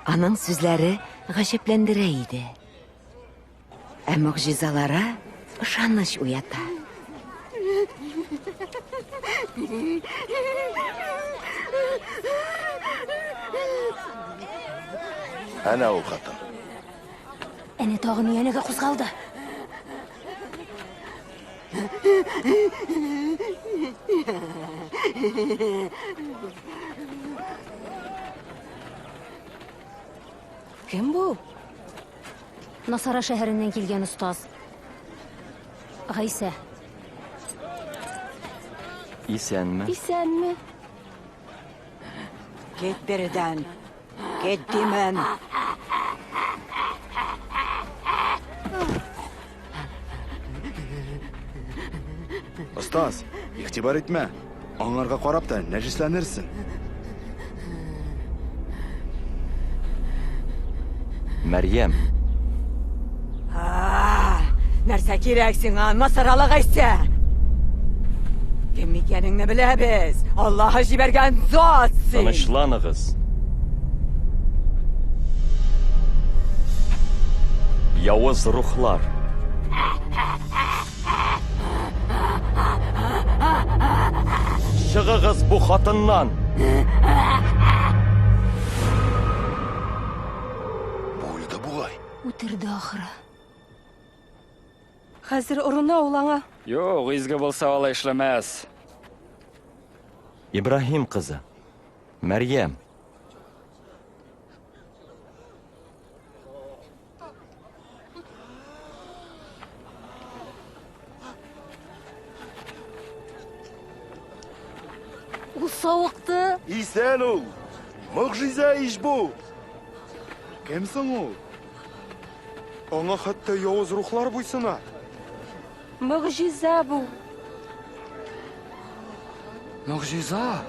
Аның сүзләре гаҗәпләндерә иде. Ә могҗизалары ышаныч уята. Әнә ул хатын. Әнә тагын янәгә кузгалды. Кем бу? Насара шәһәреннән килгән остаз. Гайсә. Исәнме? Исәнме? Кит биредән. Кит димен. Остаз, игътибар итмә. Аңарга карап та нәҗесләнерсең. Мәрьям. Нәрсә кирәк сиңа, Насаралы Гайсә? Кем икәнеңне беләбез. Аллаһы җибәргән зат син. Тынычланыгыз. Явыз рухлар. Чыгыгыз бу хатыннан! Бу үлде бугай. Үтерде ахры. Хәзер орына ул аңа. Юк, изге булса алай эшләмәс. Ибраһим кызы, Мәрьям. Ул савыкты. Исән ул! Могҗиза ич бу! Кем соң ул? Аңа хәтта явыз рухлар буйсына. Могҗиза бу. Могҗиза?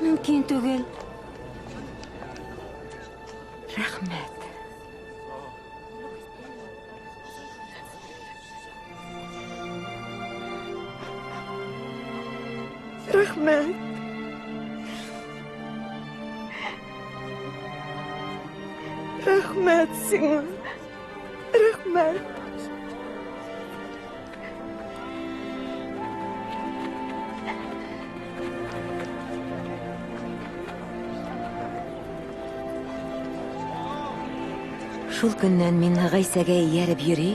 Мөмкин түгел. Рәхмәт. Рәхмәт. Рәхмәт сиңа. Рәхмәт. Шул көннән мин Гайсәгә ияреп йөри,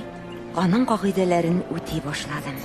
аның кагыйдәләрен үти башладым.